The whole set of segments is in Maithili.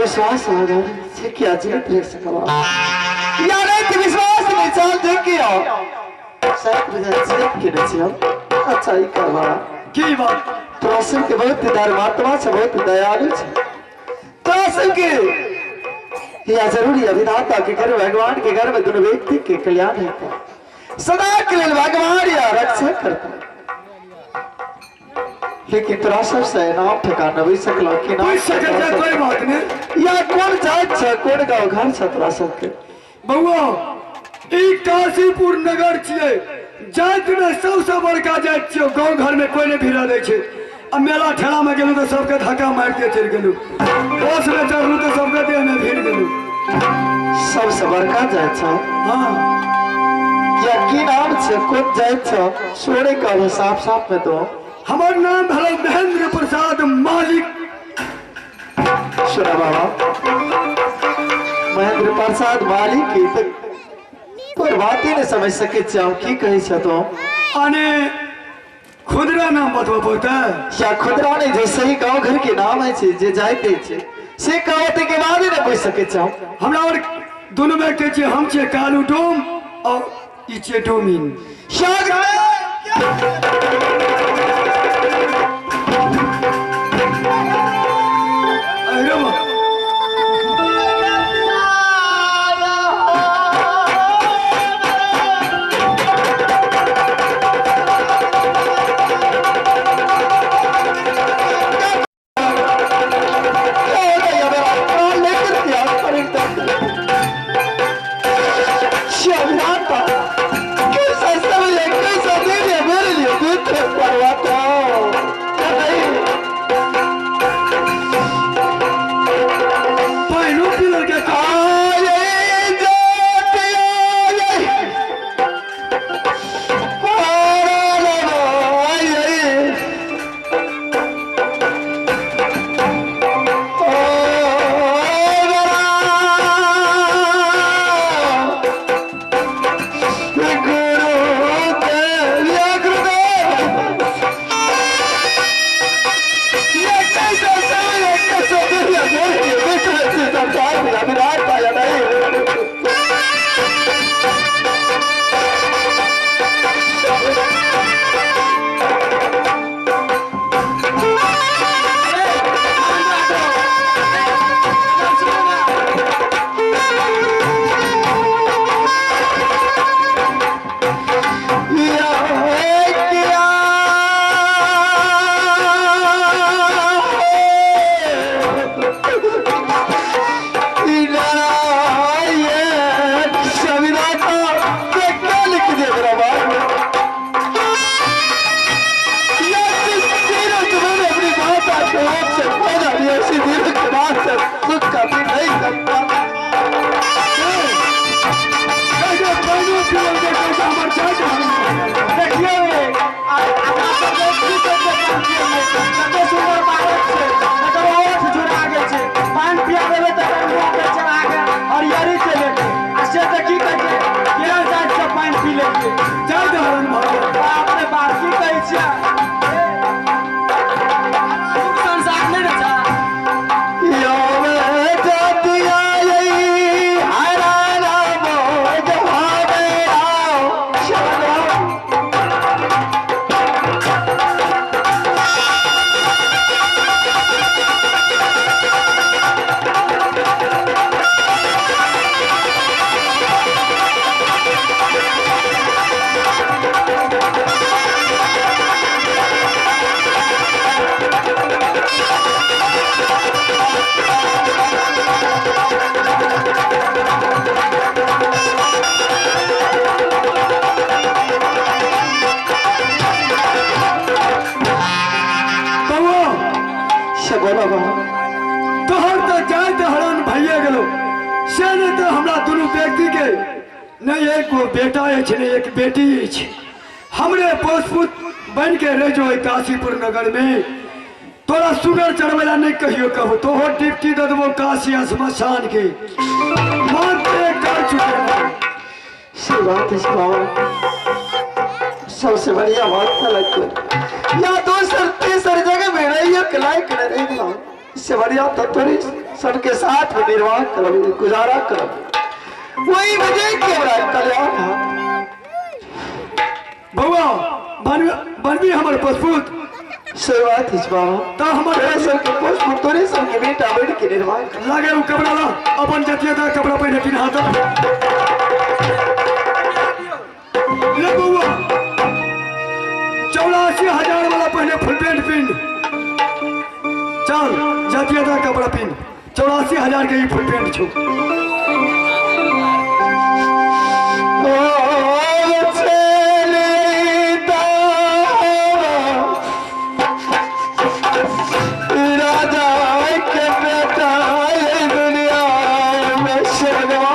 विश्वास हो गया से क्या जीवित रह सकवा या नहीं तो विश्वास नहीं चाल देख के आओ शायद बुझा जीवित के नहीं छियो। अच्छा ई करवा की बात? तोरा सबके बहुत धर्मात्मा छे, बहुत दयालु छे। तोरा सबके या जरूरी अभिदाता के घर भगवान के घर में दोनों व्यक्ति के कल्याण होता, सदा के लिए भगवान या रक्षा करता। लेकिन तोरा सबसे नाम ठिकाना भी सकलो कि नाम पूछ सकै छै, कोई बात नहीं। या कौन जात छे, कौन गाँव घर छे तोरा सबके? बउआ ई काशीपुर नगर छियै, जाति में सबसे बड़का जाति छियै, गाँव घर में कोई नहीं भिड़ा दै छै। आ मेला ठेला में गेलहुँ तऽ सबके धक्का मारि के चलि गेलहुँ, बस में चढ़लहुँ तऽ सबके देह में भिड़ गेलहुँ। सबसे बड़का जाति छौ? हाँ। या की नाम छे, कौन जाति छौ? सोरे कहलो साफ साफ में तो। हमर नाम भेल महेंद्र प्रसाद मालिक। सुना बाबा, महेंद्र प्रसाद मालिक की तो तोर बात ही नहीं समझ सके छौ, की कहै छौ तो? अने खुदरा नाम बतबऽ पड़तै? या खुदरा नहीं, जे सही गाँव घर के नाम है जे जाते छे से कहते के बाद ही नहीं पूछ सके छौ। हमरा और दोनों व्यक्ति छियै, हम छियै कालू डोम और ई छियै डोमिन। अरे बा। पहिलो पिलर के तोहर तो जाइत हरण भइए गेलो, से नहीं तो हमरा दुनू व्यक्ति के नहीं एक गो बेटा अछि नहीं एक बेटी अछि। हमरे पोसपुत बन के रह जो काशीपुर नगर में, तोरा सुगर चढ़बै ला नहीं कहियो कबो, तोहर डिप्टी दऽ देबो काशी श्मशान के माते कर चुके। से बात है बाबा, सबसे बढ़िया बात था लगता या दोसर तेसर जगह में रहियो के लायक नहीं रहि गेलहुँ। इससे बढ़िया तो तोरी सबके साथ में निर्वाह करब, गुजारा करब, वही वजह के हमरा कल्याण है। बउआ बनबी हमर पोसपुत। से बात है बाबा। त हमर तोरे सबके पोसपुत, तोरे सबके बेटा बन के निर्वाह कर। लागे उ कपड़ा ला, अपन जतिया दा कपड़ा पहिने पिन्हा दा। ले बउआ 84,000 वाला पहने फुल पैंट पिन, चल जतिया दा कपड़ा पिन, 84,000 के ई फुल पैंट छो। राजा के बेटा दुनिया में शेरवा।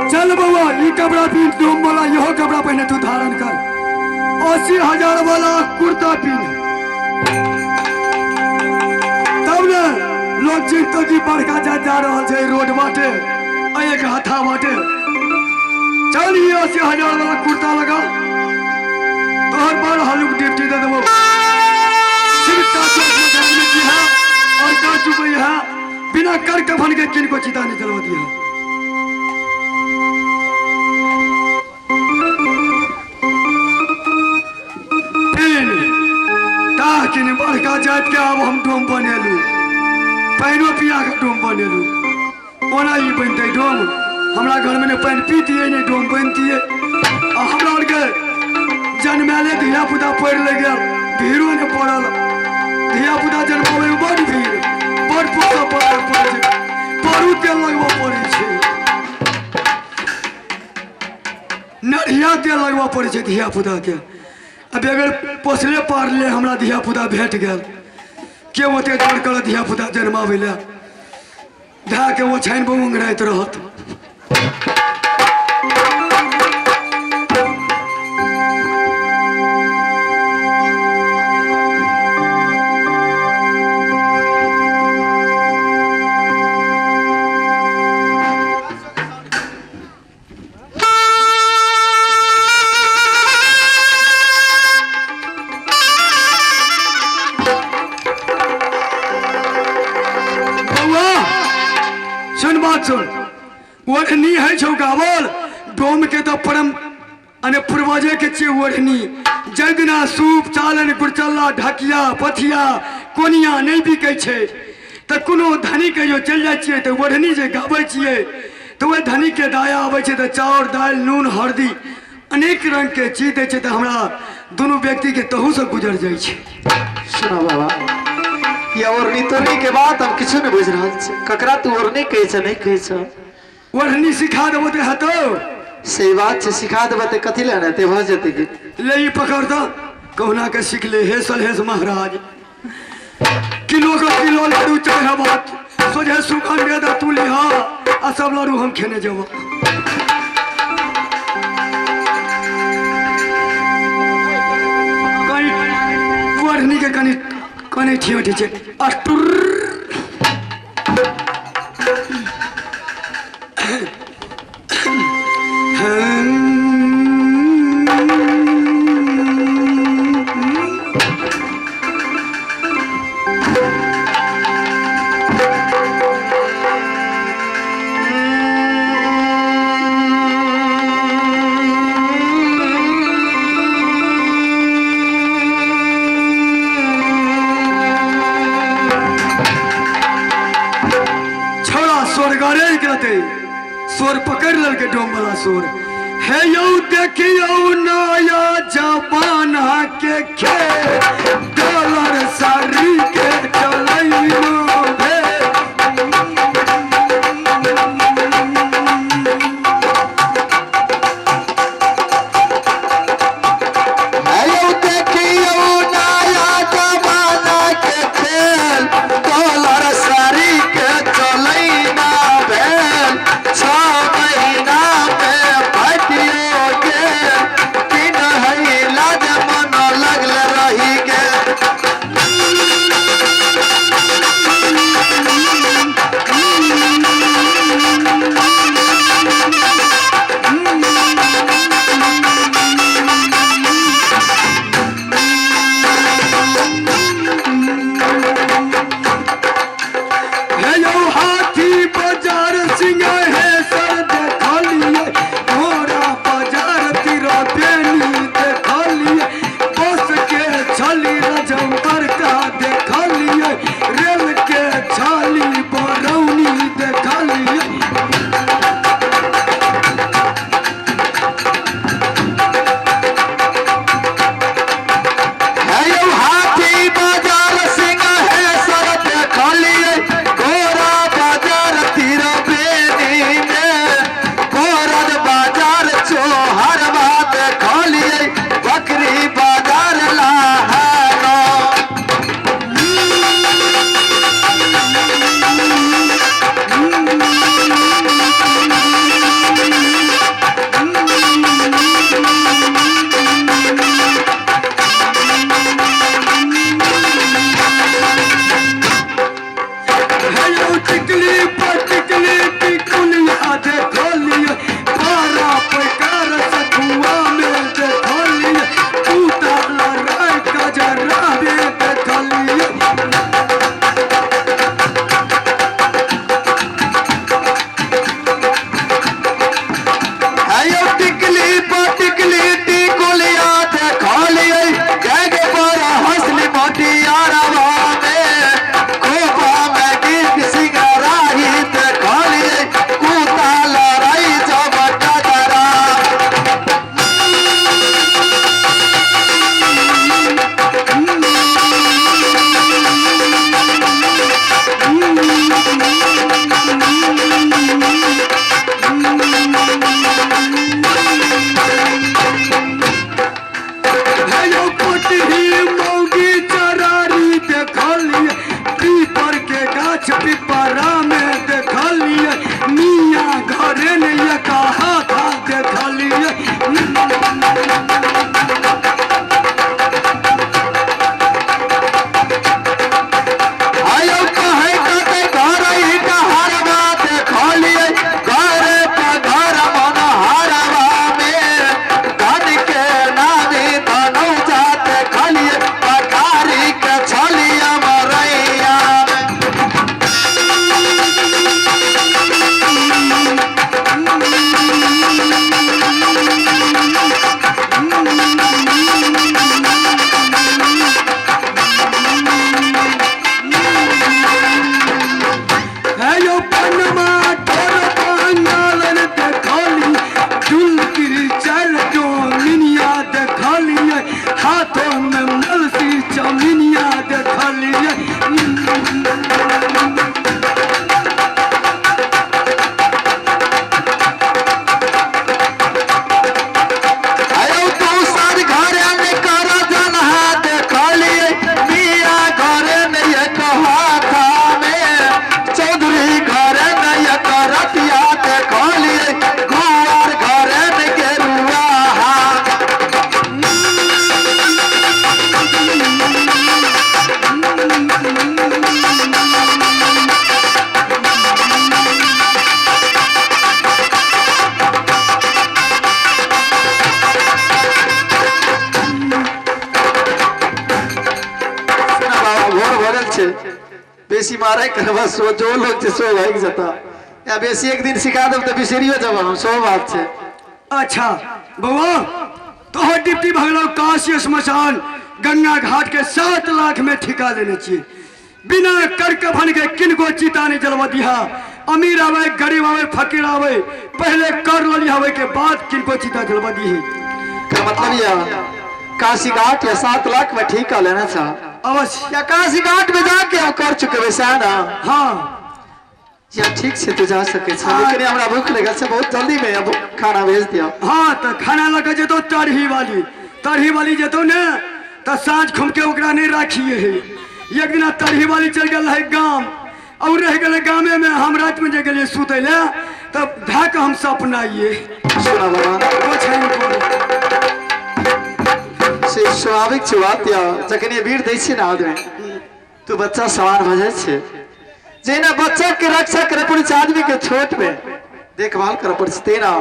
चल बउआ ई कपड़ा पीन, डोम वाला इहो कपड़ा पहने तू धारण कर, 80,000 वाला कुर्ता पीन, तब ने लोग चिंतो की बड़का जा जा रहल छै रोड बाटे आ एक हाथा बाटे। चल ई 80,000 वाला कुर्ता लगा, तोहर बड़ हलुक ड्यूटी दे देबो। सिर्फ काचू में की है और काचू कोई है, बिना कर कफन के किनको चिता नहीं चलवा दिया। बड़का जात के आब हम डोम बनेलू, पानिओ पिया के डोम बनेलू, ओना ई बनतै डोम। हमरा घर में ने पानि पीतियै ने डोम बनतियै। आ हमरा आरके जन्माले धिया पुता पढ़ि ले गेल, भीड़ो ने पड़ल। धिया पुता जन्माबै में बड़ भीड़, बड़ पोसऽ पड़ै छै, परू तेल लगबऽ पड़ै छै, नढ़िया तेल लगबऽ पड़ै छै धिया पुता के। आ बगैर पोसले पारले हमरा धिया पुता भेट गेल, के ओते डर कर धिया पुता जन्माबै लए, धए के ओछाइन पर उंगराइत रहत। सुन बात सुन, ओढ़नी है छौ गावल डोम के तो परम अने पूर्वजे के छियै ओढ़नी। जाहि दिना सूप चालन गुड़चल्ला ढकिया पथिया कोनिया नहीं बिकै छै तऽ कोनो धनी के जो चलि जाइ छियै तऽ ओढ़नी जे गाबै छियै तऽ ओहि धनी के दाया आबै छै तऽ चाउर दालि नून हरदी अनेक रंग के चीज दै छै। तऽ हमरा दुनू व्यक्ति के तहू से गुजर जाइ छै। सुनो बाबा, ये ओढ़नी तोड़नी के बात हम किछु नहीं बुझ रहल छी। ककरा तू ओढ़नी कहै छ नहीं कहै छ? ओढ़नी सिखा देबो तऽ हेतौ। से बात छै, सिखा देबै तऽ कथी लए ने हेतै, भऽ जेतै गीत। ले ई पकड़ दऽ, कहुना के सीख ले। हे सलहेश महाराज, किलो के किलो लाडू चढ़ेबा, सोझे सुगंध दे दऽ तू लिह आ सब लाडू हम खेने जेबो। कहीं ओढ़नी के कनि कनि ठियो छै आ टुर्र। छोड़ा स्वर्गरे निकलते, स्वर पकड़ ललके डोम वाला स्वर। हे यौ देखियौ नया जमाना के खेल, डॉलर सारी के चलैनो भे। हेलो देखियौ नया जमाना के खेल, डॉलर सारी के चलैना भेल, 6 महीना में फटियो गेल, किन है लाज मन लगल रही गेल। छै बेसी मारे करबा सो जो लोग छै सो भागि जेता या बेसी एक दिन सिखा देब तऽ बिसरियो जब हम सो बात छै। अच्छा बउआ तोहर डिप्टी भगलो काशी श्मशान गंगा घाट के 7 लाख में ठिका लेने छियै बिना कर कफन के किनको चिता नहीं जलवा दिहा अमीर आवे गरीब आवे फकीर आवे पहले कर लिया के बाद किनको चिता जलवा दी है। का मतलब यह काशी घाट या 7 लाख में ठिका लेना था अवश्य या काशी घाट में जाके हम कर चुके वैसा ना। हाँ या ठीक से तू जा सके छे लेकिन हमरा भूख लगल छै बहुत जल्दी में अब खाना भेज दिया। हाँ तो खाना लगे जेतो तरही वाली जेतो ने तो साँझ खुम के ओकरा नहीं राखिए है। एक दिन तरही वाली चल गल है गाम और रह गए गामे में हम रात में जे गेलिए सुतै ले तब ढाक हम सपनाइए। सुना बाबा से स्वाभाविक छै बात या जखन ये वीर दै छै ने आदमी तू बच्चा सवार भऽ जाइ छै जेना बच्चा के रक्षा करे पड़ै छै आदमी के छोट में देखभाल करे पड़ै छै तेना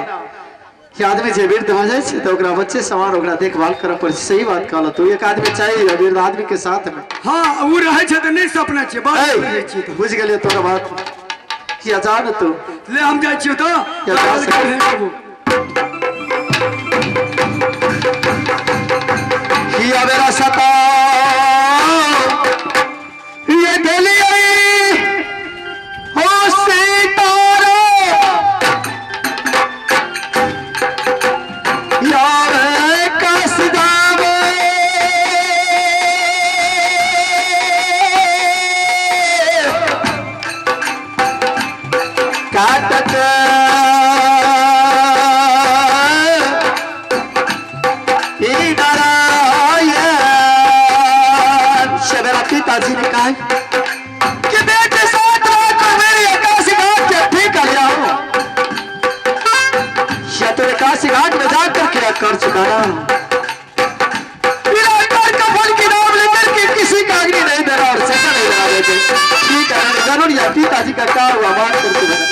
कि आदमी जे वृद्ध भऽ जाइ छै तऽ ओकरा बच्चे समान ओकरा देखभाल करे पड़ै छै। सही बात कहल तू एक आदमी चाहिए वृद्ध आदमी के साथ में। हाँ वो रहै छै तऽ नहि सपना छै बात रहै छै। बुझि गेलियै तोरा बात किया जा ने तू ले हम जाइ छियौ तऽ। किया मेरा सता ये गेलियै हो सीतारो यार कस जावे काटत पिताजी ने कहा कि बेटे 7 लाख मेरी काशी घाट के ठीक कर लिया हूं या तेरे काशी घाट में जाकर के कर चुकाना बिना कर कफन की नाम लेकर के किसी का अग्नि नहीं देना और सजा नहीं देना बेटे। ठीक है जरूर या पिताजी का क्या हुआ मान करके देना।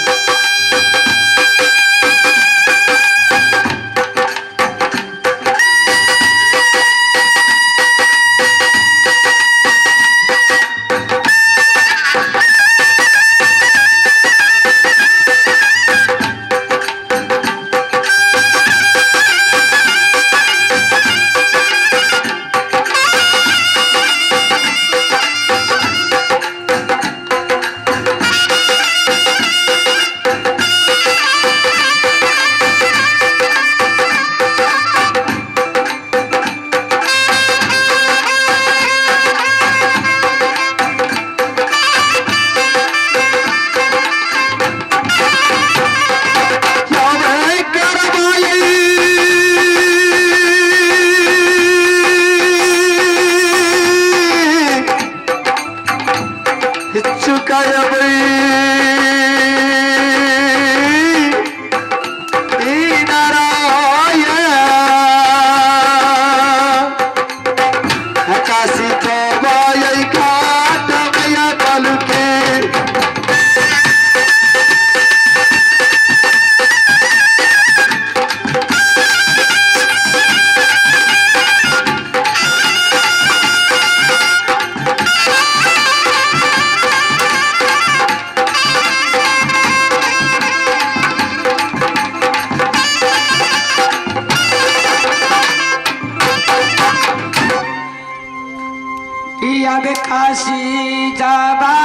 काशी जाबा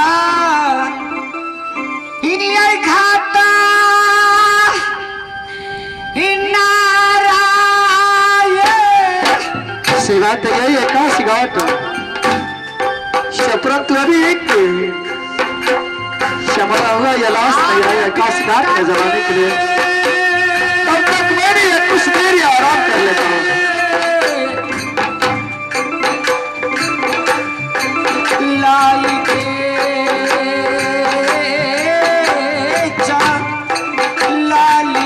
घाटा सेवा तो यही है काशी घाट परंतु अभी एक शमरा हुआ या लाश नहीं आया काशी घाट में जलाने के लिए। तब तक मेरी कुछ देर आराम कर लेता हूँ। लाल के चा लाली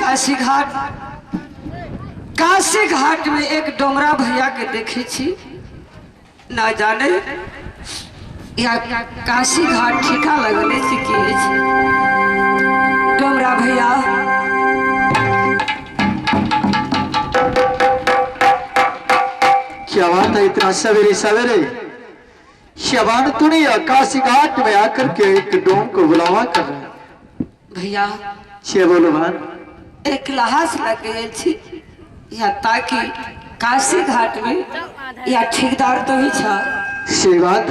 काशी घाट। काशी घाट में एक डोमरा भैया के देखे छी, ना जाने या काशी घाट ठिका लगले छी की अछि। डोमरा भैया क्या बात है, इतना सवेरे सवेरे शबान तुनिया काशी घाट में आकर के एक डोम को बुलावा कर रहे हैं। भैया छे बोलो भान। एक लहास लग गए छी या ताकि काशी घाट में या ठेकेदार तो ही छा। से बात।